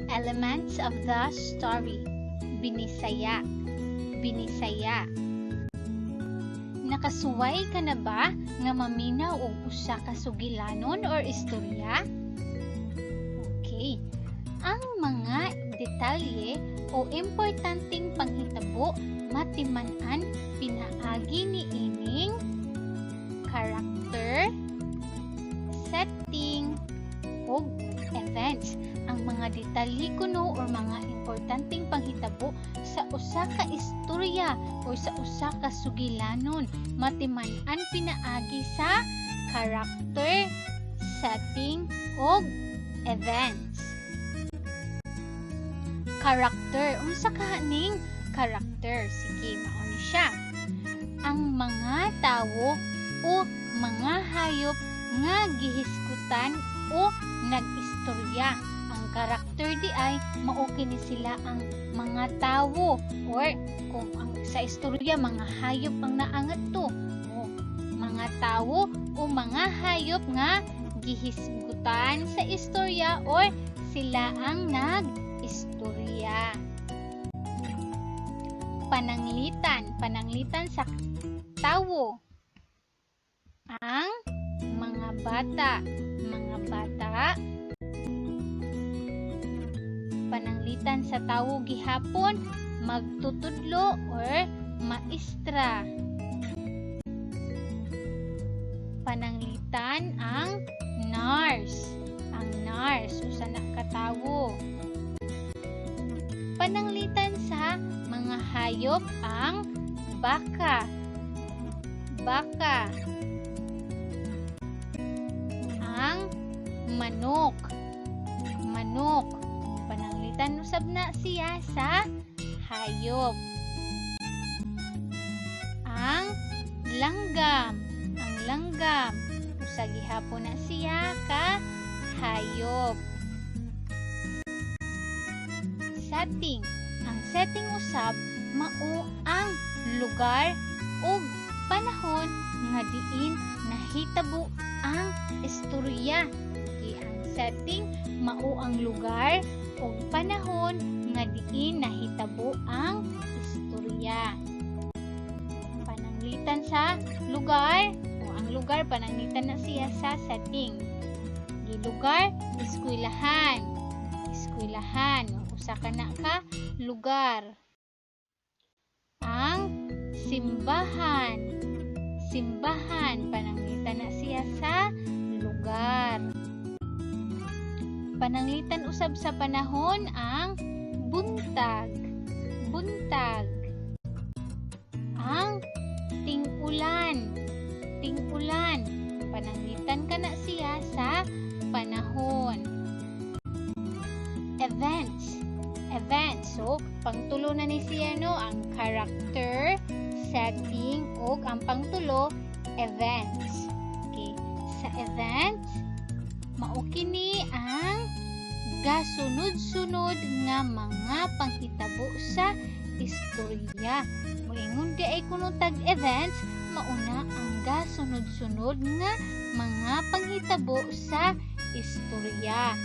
Elements of the story. Binisaya. Binisaya. Nakasuway ka na ba nga maminaw og usa ka sugilanon or istorya? Okay. Ang mga detalye o importanteng panghitabo matiman-an pinaagi niining character, setting, ug events. Ang mga detalye kuno or mga importanteng panghitabo sa usa ka istorya o sa usa ka sugilanon matiman-an pinaagi sa character, setting, ug events. Character. Unsa ka ning character? Sige, mao ni siya. Ang mga tawo o mga hayop nga gihisgutan o nag-istorya. Ang karakter diay, mao kini sila ang mga tawo or kung ang sa istorya, mga hayop ang naangat to. O, mga tawo o mga hayop nga gihisgutan sa istorya or sila ang nag-istorya. Pananglitan, pananglitan sa tawo. Ang mga bata, mga bata. Pananglitan sa tawo gihapon, magtutudlo or maestra. Pananglitan ang nurse. Ang nurse, usa na ka tawo. Pananglitan sa mga hayop, ang baka. Baka. Ang manok. Manok. Pananglitan usab na siya sa hayop. Ang langgam. Ang langgam. Usa gihapon na siya ka hayop. Setting. Ang setting usab mao ang lugar ug panahon nga diin nahitabo ang istorya. Okay, ang setting mao ang lugar ug panahon nga diin nahitabo ang istorya. Pananglitan sa lugar o ang lugar, pananglitan na siya sa setting. Gilugar, eskwelahan. Eskwelahan, usa ka na ka lugar. Ang simbahan. Simbahan, pananglitan na siya sa lugar. Pananglitan usab sa panahon ang buntag. Buntag. Ang ting-ulan. Ting-ulan. Pananglitan ka na siya sa panahon. Events. Events. So, pangtulo na ni siya, no, ang character, setting, ug ang pangtulo, events. Okay. Sa events, mao kini ang gasunod-sunod nga mga panghitabo sa istorya. Moingon diay kuno tag events, mauna ang gasunod-sunod nga mga panghitabo sa istorya.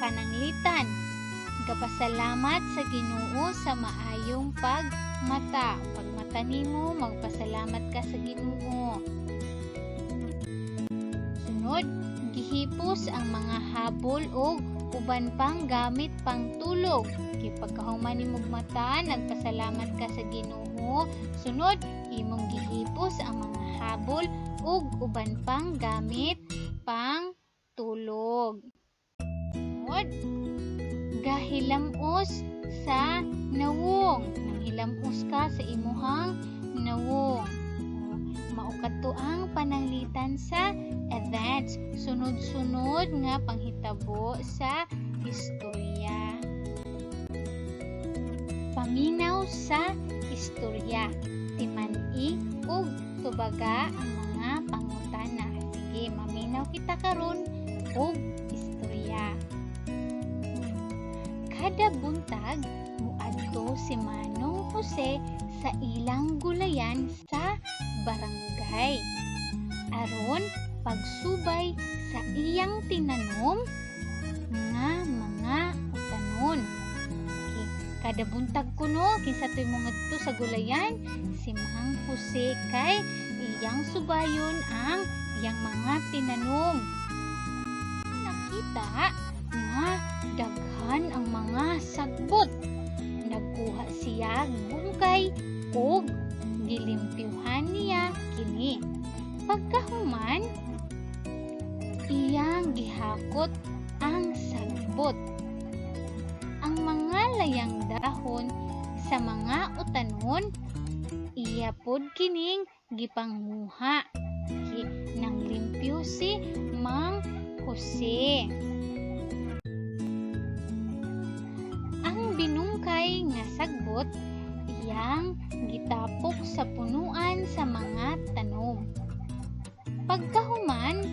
Pananglitan, gapasalamat sa Ginoo sa maayong pagmata. Pagmata nimo, magpasalamat ka sa Ginoo. Sunod, gihipos ang mga habol ug uban pang gamit pang tulog. Kay pagkahuman nimog mata, nagpasalamat ka sa Ginoo. Sunod, imong gihipos ang mga habol ug uban pang gamit pang tulog. Sunod, gahilamos sa nawong. Nanghilamos ka sa imuhang nawong. Mao kadto ang pananglitan sa events, sunod-sunod nga panghitabo sa istorya. Paminaw sa istorya. Timan-i ug tubaga ang mga pangutana. Sige, maminaw kita karon og istorya. Kada buntag, muadto si Manong Jose sa ilang gulayan sa barangay aron pagsubay sa iyang tinanom nga Kada buntag kuno, kinsa to'y mongadto sa gulayan? Si Mang Jose kay iyang subayon ang iyang mga tinanom. Nakita nga daghan ang mga sagbot. Nagkuha siya bungkay ug gilimpyuhan niya kini. Pagkahuman, iyang gihakot ang sagbot. Ang mga layang dahon sa mga utanon, iya pod kining gipanguha. Nang limpyo si Mang Jose. Ang binungkay nga sagbot iyang gitapok sa punuan sa mga tanom. Pagkahuman,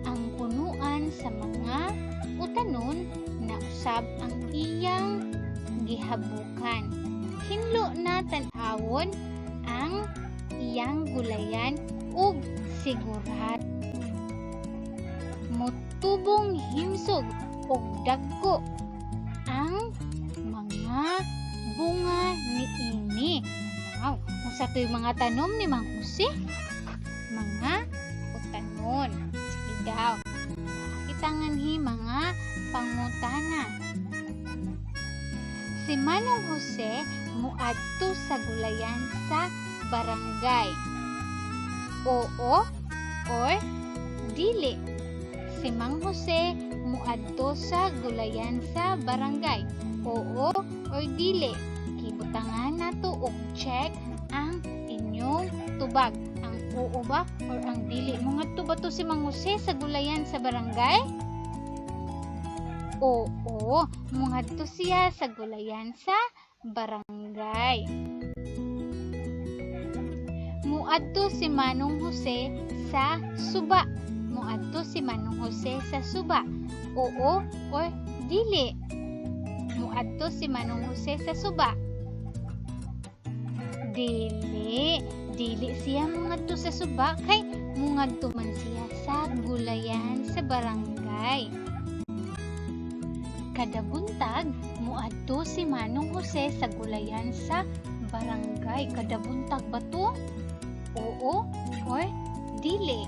ang punuan sa mga utanon nausab ang iyang gihabukan. Hinlo na tan-awon ang iyang gulayan ug sigurado motubong himsog og dagko ang mga bunga niini. Wow, unsa to'y mga tanom ni Mang Jose? Mga utanon. Sige daw. Kita nganhi mga pangutana. Si Manong Jose muadto sa gulayan sa barangay. Oo or dili? Si Mang Jose muadto sa gulayan sa barangay. Oo or dili? Gibutangan nato og check ang inyong tubag. Ang oo ba or ang dili? Mongadto ba to si Mang Jose sa gulayan sa barangay? Oo, mongadto siya sa gulayan sa barangay. Muadto si Manong Jose sa suba. Muadto si Manong Jose sa suba. Oo or dili? Muadto si Manong Jose sa suba. Dili. Dili siya mongadto sa suba kay mongadto man siya sa gulayan sa barangay. Kada buntag, muadto si Manong Jose sa gulayan sa barangay. Kada buntag ba to? Oo or dili?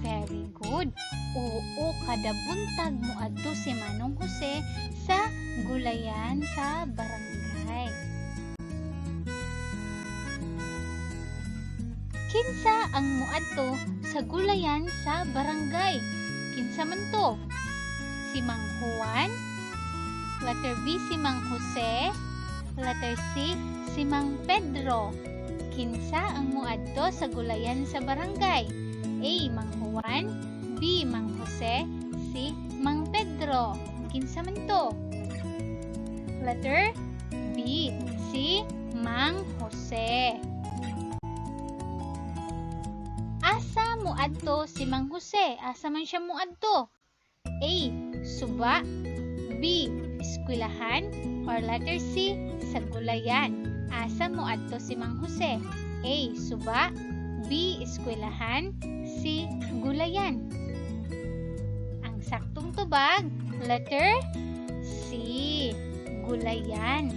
Very good. Oo, kada buntag muadto si Manong Jose sa gulayan sa barangay. Kinsa ang muadto sa gulayan sa barangay? Kinsa man to? Si Mang Juan? Letter B, si Mang Jose? Letter C, si Mang Pedro? Kinsa ang muadto sa gulayan sa barangay? A, Mang Juan? B, Mang Jose? C, Mang Pedro? Kinsa man to? Letter B, si Mang Jose. Asa muadto si Mang Jose? Asa man siya muadto? A, suba? B, eskwelahan? Or letter C, sa gulayan? Asa muadto si Mang Jose? A, suba? B, eskwelahan? C, gulayan? Ang saktong tubag, letter C, gulayan.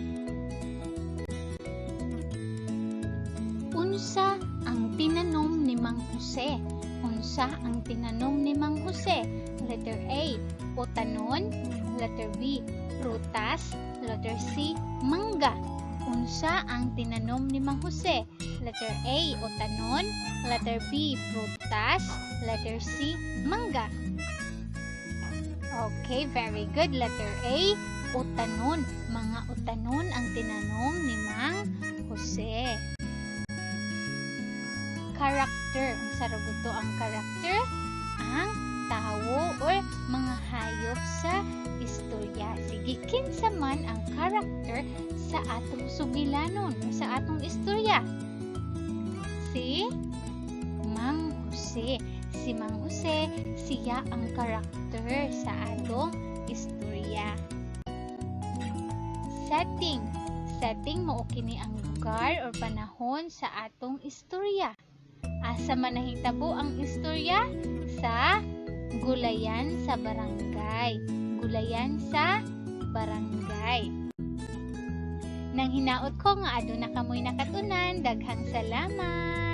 Unsa ang tinanom ni Mang Jose? Unsa ang tinanom ni Mang Jose? Letter A, utanon? Letter B, prutas? Letter C, mangga? Unsa ang tinanom ni Mang Jose? Letter A, utanon? Letter B, prutas? Letter C, mangga? Okay, very good. Letter A, utanon. Mga utanon ang tinanom ni Mang Jose. Character. Unsa ra gud to ang character? Ang tawo or mga hayop sa istorya. Sige, kinsa man ang character sa atong sugilanon or sa atong istorya? Si Mang Jose. Si Mang Jose, siya ang character sa atong istorya. Setting. Setting mao kini ang lugar or panahon sa atong istorya. Asa man nahitabo ang istorya? Sa gulayan sa barangay. Gulayan sa barangay. Nang hinaot ko nga aduna kamoy nakatunan. Daghang salamat.